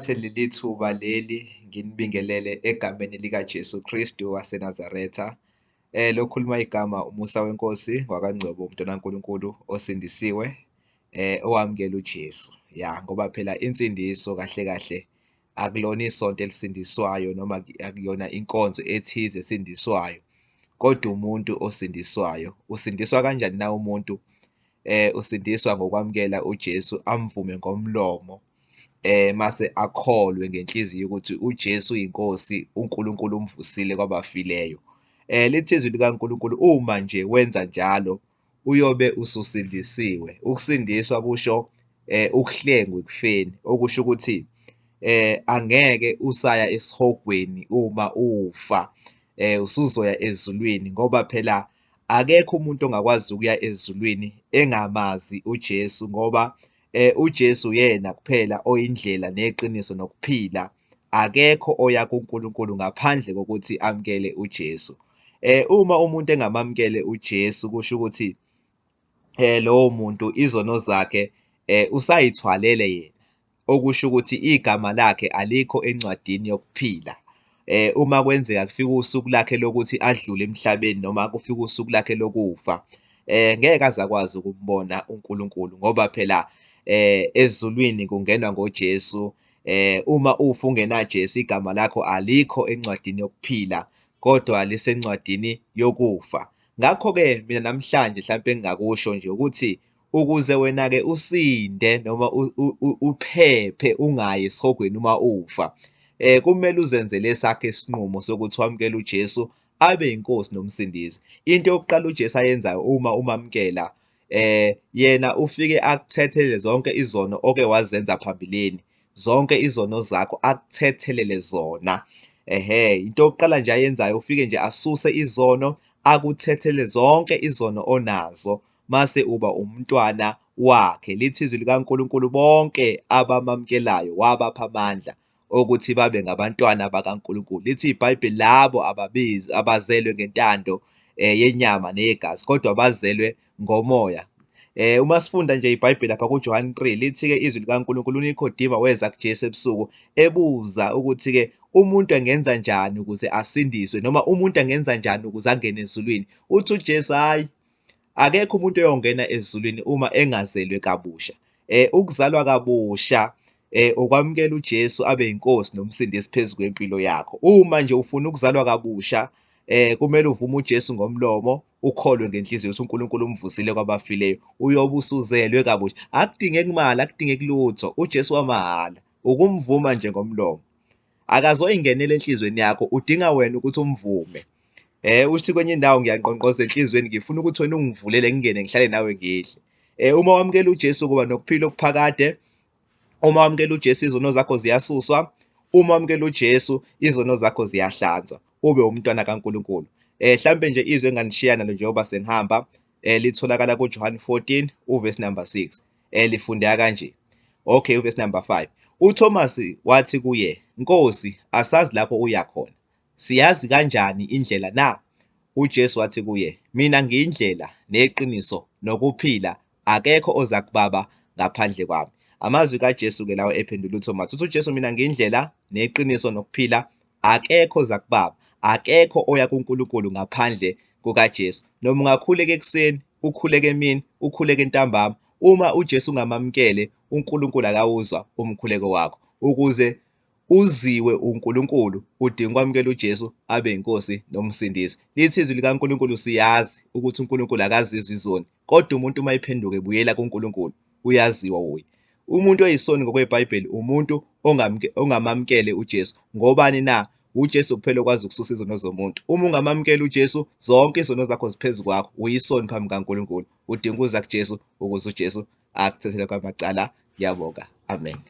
Leli thuba leli nginibingelele egameni likaJesu Kristu waseNazaretha. Lokhuluma igama umusa wenkosi wakwaNgcobo, umntwana kaNkulunkulu osindisiwe, owamukela uJesu. Ya, ngoba phela insindiso kahle kahle akulona isonto elisindiswayo noma akuyona inkonzo ethize esindiswayo, kodwa umuntu osindiswayo. Usindiswa kanjani na umuntu? Usindiswa ngokwamukela uJesu, amvume ngomlomo, mase akholwe ngenhliziyo ukuthi uJesu uyinkosi, uNkulunkulu umvusile kwabafileyo. Lithi izwi likaNkulunkulu uma nje wenza njalo uyobe ususindisiwe. Ukusindiswa kusho ukuhlengwa ekufeni, okusho ukuthi angeke usaya esihogweni uma ufa, usuzoya ezulwini, ngoba phela akekho umuntu ongakwazi ukuya ezulwini engamazi uJesu, ngoba uJesu uyena kuphela oyindlela neqiniso nokuphila. Akekho oya kuNkulunkulu ngaphandle kokuthi amukele uJesu. Uma umuntu engamamukele uJesu, kusho ukuthi lowo muntu izono zakhe usayithwalele yena, okusho ukuthi igama lakhe alikho encwadini yokuphila. Uma kwenzeka kufika usuku lakhe lokuthi adlule emhlabeni noma kufika usuku lakhe lokufa, ngeke aze akwazi ukumbona uNkulunkulu, ngoba phela ezulwini kungenwa ngoJesu. Uma ufa ungenaJesu, igama lakho alikho encwadini yokuphila, kodwa lisencwadini yokufa. Ngakho-ke mina namhlanje mhlampe engingakusho nje ukuthi ukuze wena-ke usinde noma uphephe ungayi esihogweni uma ufa, kumele uzenzele esakho isinqumo sokuthi wamukele uJesu abe inkosi nomsindisi. Into yokuqala uJesu ayenzayo uma umamukela, yena ufike akuthethelele zonke izono oke wazenza phambilini, zonke izono zakho akuthethelele zona. Ehhe, into yokuqala nje ayenzayo ufike nje asuse izono, akuthethele zonke izono onazo, mase uba umntwana wakhe. Lithi izwi likaNkulunkulu bonke abamamukelayo wabapha amandla okuthi babe ngabantwana bakaNkulunkulu. Lithi iBhayibheli labo ababizi abazelwe ngentando yenyama neyegazi, kodwa bazelwe ngomoya. Uma sifunda nje iBhayibheli lapha kuJohn 3, lithi-ke izwi likaNkulunkulu uNikodima weza kuJesu ebusuku ebuza ukuthi-ke umuntu angenza njani ukuze asindiswe, noma umuntu angenza njani ukuze angene ezulwini. Uthi uJesu, hhayi, akekho umuntu oyongena ezulwini uma engazelwe kabusha. Ukuzalwa kabusha ukwamukela uJesu abe inkosi nomsindisi phezu kwempilo yakho. Uma nje ufuna ukuzalwa kabusha, kumele uvume uJesu ngomlomo, ukholwe ngenhliziyo ukuthi uNkulunkulu umvusile kwabafileyo, uyobe usuzelwe kabusha. Akudingeki imali, akudingeki lutho, uJesu wamahhala, ukumvuma nje ngomlomo. Akazoyingenela enhlizweni yakho, udinga wena ukuthi umvume. Uthi kwenye indawo ngiyanqonqoza enhlizweni, ngifuna ukuthi wena ungivulele ngingene ngihlale nawe ngidle. Uma wamukela uJesu kuba nokuphila okuphakade. Uma wamukela uJesu izono zakho ziyasuswa. Uma wamukela uJesu izono zakho ziyahlanzwa, ube umntwana kaNkulunkulu. Mhlambe nje izwi enganishiya nalo njengoba sengihamba, litholakala kuJohn 14 uverse number 6. Lifundeka kanje. Okay, uverse number 5. UThomas wathi kuye, Nkosi, asazi lapho uya khona, siyazi kanjani indlela na? UJesu wathi kuye, Mina ngiyindlela neqiniso nokuphila, akekho oza kubaba ngaphandle kwami. Amazwi kaJesu ke lawo ephendula uThomas. Uthi uJesu, mina ngiyindlela neqiniso nokuphila, akekho oza kubaba, akekho oya kuNkulunkulu ngaphandle kukaJesu. Noma ungakhuleka ekuseni, ukhuleke emini, ukhuleke ntambama, uma uJesu ungamamukele, uNkulunkulu akawuzwa umkhuleko wakho. Ukuze uziwe uNkulunkulu, udinga ukwamukela uJesu abe inkosi nomsindisi. Lithi izwi likaNkulunkulu, siyazi ukuthi uNkulunkulu akazizwa izoni, kodwa umuntu uma ephenduka ebuyela kuNkulunkulu uyaziwa wuye. Umuntu oyisoni ngokweBhayibheli umuntu ongamamukele uJesu. Ngobani na? UJesu kuphela okwazi ukususa izono zomuntu. Uma ungamamukeli uJesu, zonke izono zakho ziphezu kwakho, uyisoni phambi kaNkulunkulu. Udinga ukuza kuJesu ukuze uJesu akuthethele kwamacala. Ngiyabonga. Amen.